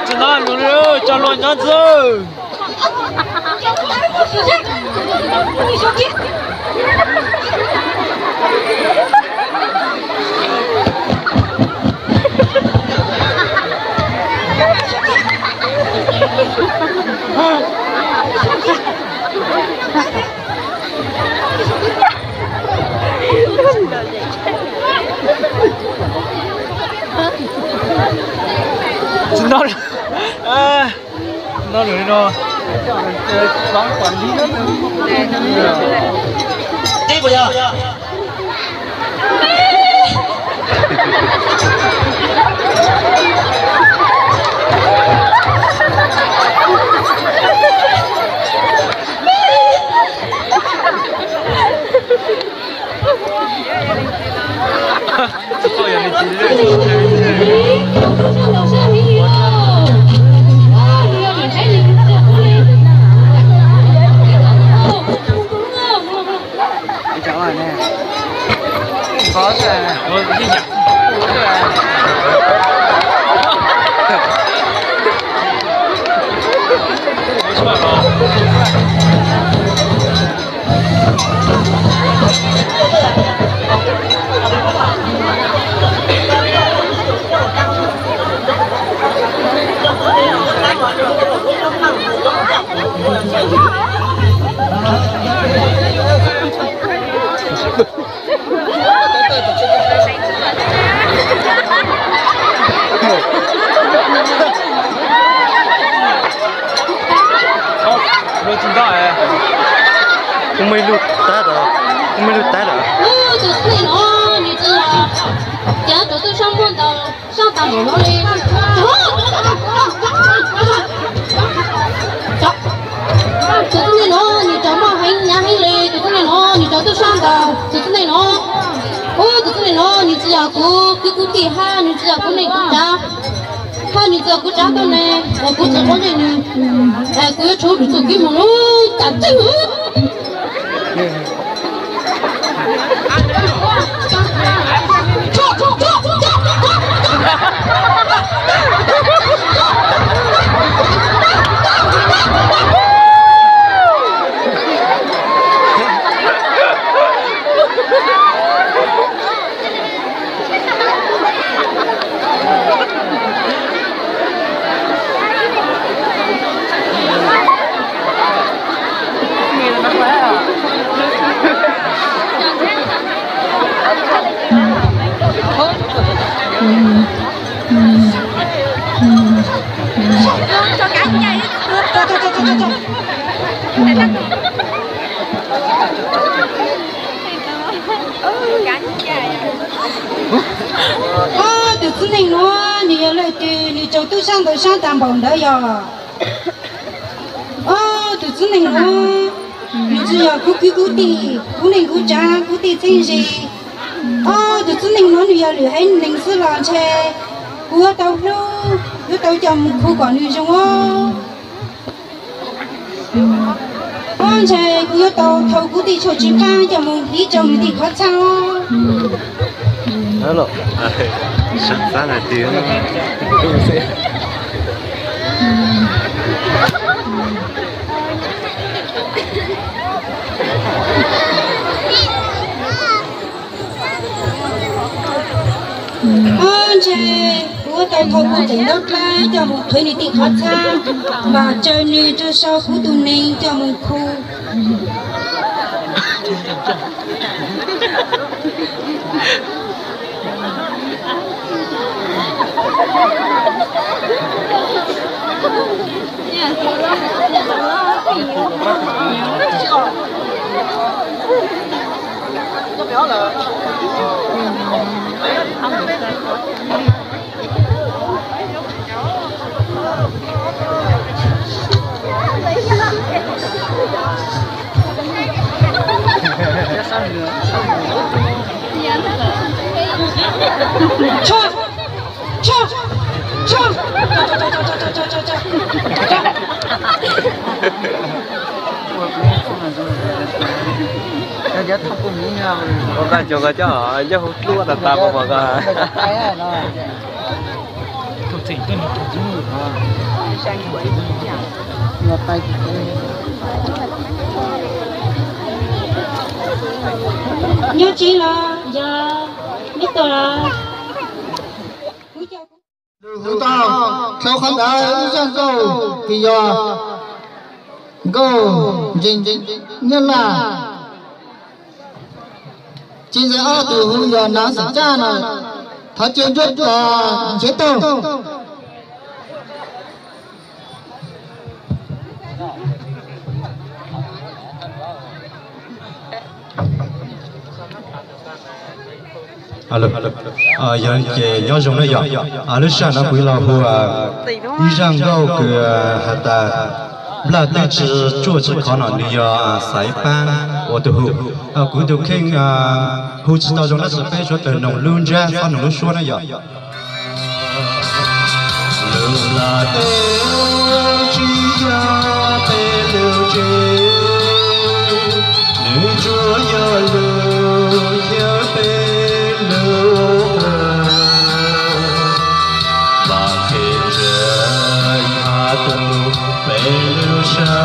Tsis noj lus li, tso luag nyob ntxwg. Tsis noj, noj lus li no. Kuv muaj ib lub tab, kuv muaj ib lub tab lawm. Tus txiv neej no nws tsis yog cov tus tub sab muaj ntau sab tas npaum no li. Tus txiv neej no nws tsis muaj heev hnyav heev li, tus txiv neej no nws tsis tub sab ntau, tus txiv neej no, tus txiv neej no nws tsis yog kuv kwv kuv tij hab nws tsis yog kuv neej kuv tsav, hab nws tsis yog kuv tsav tuab neeg uas kuv tsis quav ntsej nws, es kuv yuav tshuv nws txuj kev mus lub tas txeej. Tus txiv neej no nws yog leej twg, nws tsaus tub sab ntau sab tas npaum ntawd yog? Tus txiv neej no nws tsis yog kuv kwv kuv tij, kuv neej kuv tsav, kuv tij txheeb ze. Tus txiv neej no nws yog lwm haiv neeg xwb los ntshe kuv yuav tau hlub, yuav tau coj mus khu kom nws zoo os. Ntshe kuv yuav tau thau kuv tij Tshuaj Tsw Qab coj mus hliv rau nws tim qhov txhab. Ntshe kuv yuav tau thau kuv tseem ntaub dlaab coj mus qhwv nws tim qhov txhab, mam tsaws nws rua sau kuv tus neeg coj mus khu. Tshuaj, Ua koj cov koj coj nyob hauv tluab tas tas mas mas koj. Nyob tsev los yog neb tuaj los? Hu tau, dhau qhov ntawd ib zaj nkauj kws yog nkauj ntseeg Nyab Laj. Tsis ntxaws ob tug hu yog Nav Xeem Caj no, thov cia Ntsuab Nchiav taug. Yog ces nyob zoo na yom. Lub sij hawm no kuv los hu ib zaj nkauj kws has tas nplaj teb tsi tsuaj tsi khov no, nws yog Xaiv Paab ua tus hu. Kuv tus kheej hu tsis tau zoo tab sis peb sawv daws noog lub ntsab txhob noog lub suab na yom. Lub nplaj teb tsis yog peb lub tsev, nws tsuas yog lub chaw peb lub qhua. Vam qhia ntsia hab tu peb lub sab